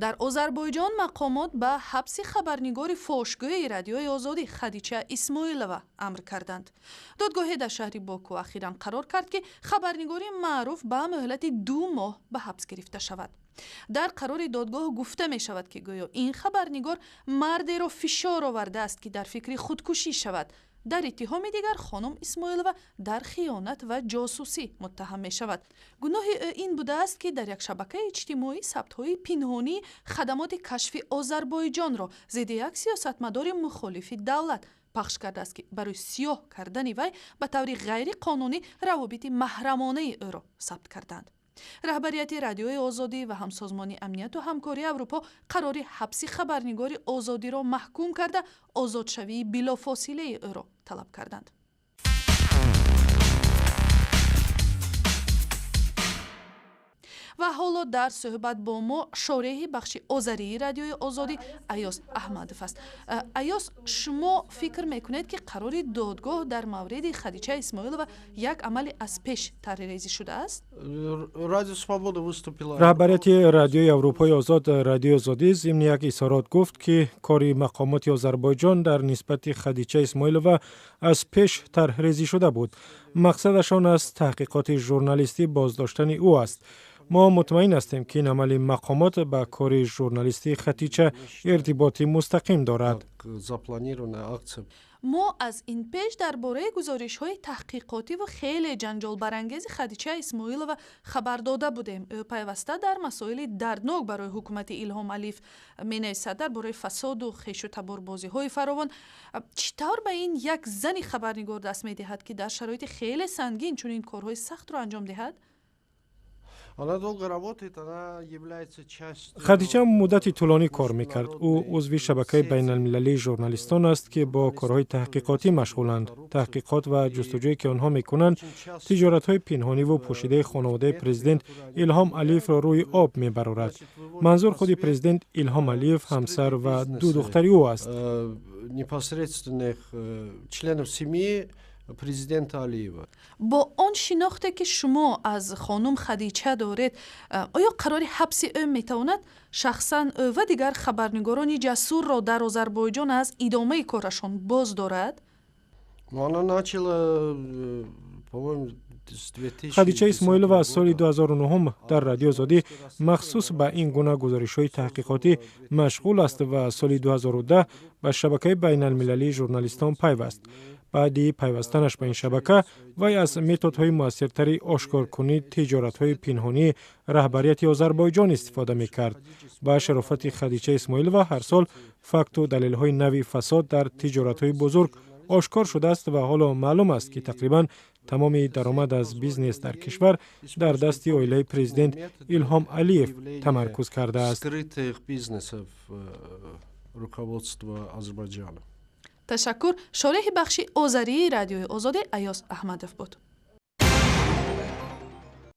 Дар Озарбойҷон мақомот ба ҳабси хабарнигори фошгӯи Радиои Озодӣ Хадича Исмоилова амр карданд. Додгоҳе дар шаҳри Боку ахиран қарор кард, ки хабарнигори маъруф ба муҳлати 2 моҳ ба ҳабс гирифта шавад. Дар қарори додгоҳ гуфта мешавад, ки гӯё ин хабарнигор мардеро фишор овардааст, ки дар фикри худкушӣ шавад. Дар иттиҳоми дигар хонум Исмоилова дар хиёнат ва ҷосусӣ муттаҳам мешавад. Гуноҳи ӯ ин будааст, ки дар як шабакаи иҷтимоӣ сабтҳои пинҳонии хадамоти кашфи Озарбойҷонро зидди як сиёсатмадори мухолифи давлат пахш кардааст, ки барои сиёҳ кардани вай ба таври ғайриқонунӣ равобити маҳрамонаи ӯро сабт карданд. Раҳбарияти Радиои Озодӣ ва ҳам Созмони Амнияту Ҳамкории Аврупо қарори ҳабси хабарнигори Озодиро маҳкум карда, озодшавии билофосилаи ӯро талаб карданд. Ва ҳоло дар суҳбат бо мо шореҳи бахши озарии Радиои Озодӣ Аёз Аҳмадов аст. Аёз, шумо фикр мекунед, ки қарори додгоҳ дар мавриди Хадича Исмоилова як амали аз пеш тарҳрезӣ шудааст? Радио Свобода выступила. Раҳбарияти Радиои Аврупои Озод, Радиои Озодӣ, зимни як изҳорот гуфт, ки кори мақомоти Озарбойҷон дар нисбати Хадича Исмоилова аз пеш тарҳрезӣ шуда буд. Мақсадашон аз таҳқиқоти журналистӣ боздоштани ӯ аст. Мо мутмаин ҳастем, ки ин амали мақомот ба кори журналистии Хатича иртиботи мустақим дорад. Запланированная акция. Мо аз ин пеш дар бораи гузоришҳои таҳқиқотиву хеле ҷанҷолбарангези Хадича Исмоилова хабар дода будем. Ӯ пайваста дар масоили дарднок барои ҳукумати Илҳом Алиев менависад, дар бораи фасоду хешу таборбозиҳои фаровон. Чӣ тавр ба ин як зани хабарнигор даст медиҳад, ки дар шароити хеле сангин чунин корҳои сахтро анҷом диҳад? Она долго работает, она является частью Хадича муддати тӯлонӣ кор мекард. Ӯ узви шабакаи байналмилалии журналистон аст, ки бо корҳои таҳқиқотӣ машғуланд. Таҳқиқот ва ҷустуҷӯе, ки онҳо мекунанд, тиҷоратҳои пинҳониву пӯшидаи хонаводаи президент Илҳом Алиевро рӯи об мебарорад. Манзур худи президент Илҳом Алиев, ҳамсар ва ду духтари ӯ аст. Непосредственных членов семьи президента Алиева. Бо он шинохте, ки шумо аз хонум Хадича доред, оё қарори ҳабси ӯ метавонад шахсан ӯ ва дигар хабарнигорони ҷасурро дар Озарбойҷон аз идомаи корашон боз дорад? Ну, она начала, по-моему, с 2010 Хадича Исмоилова аз соли года. 2009 дар Радиои Озодӣ махсус ба ин гуна гузоришҳои таҳқиқотӣ машғул аст ва соли 2010 ба шабакаи байналмилалии журналистон пайваст. Баъди пайвастанаш ба ин шабака вай аз методҳои муассиртари ошкоркунии тиҷоратҳои пинҳонии раҳбарияти Озарбойҷон истифода мекард. Ба шарофати Хадича Исмоилова ҳар сол факту далелҳои нави фасод дар тиҷоратҳои бузург ошкор шудааст ва ҳоло маълум аст, ки тақрибан тамоми даромад аз бизнес дар кишвар дар дасти оилаи президент Илҳом Алиев тамаркуз кардааст. Скрытых бизнесов руководства Азербайджана. Ташаккур. Шореҳи бахши озарии Радиои Озодӣ Аёз Аҳмадов буд.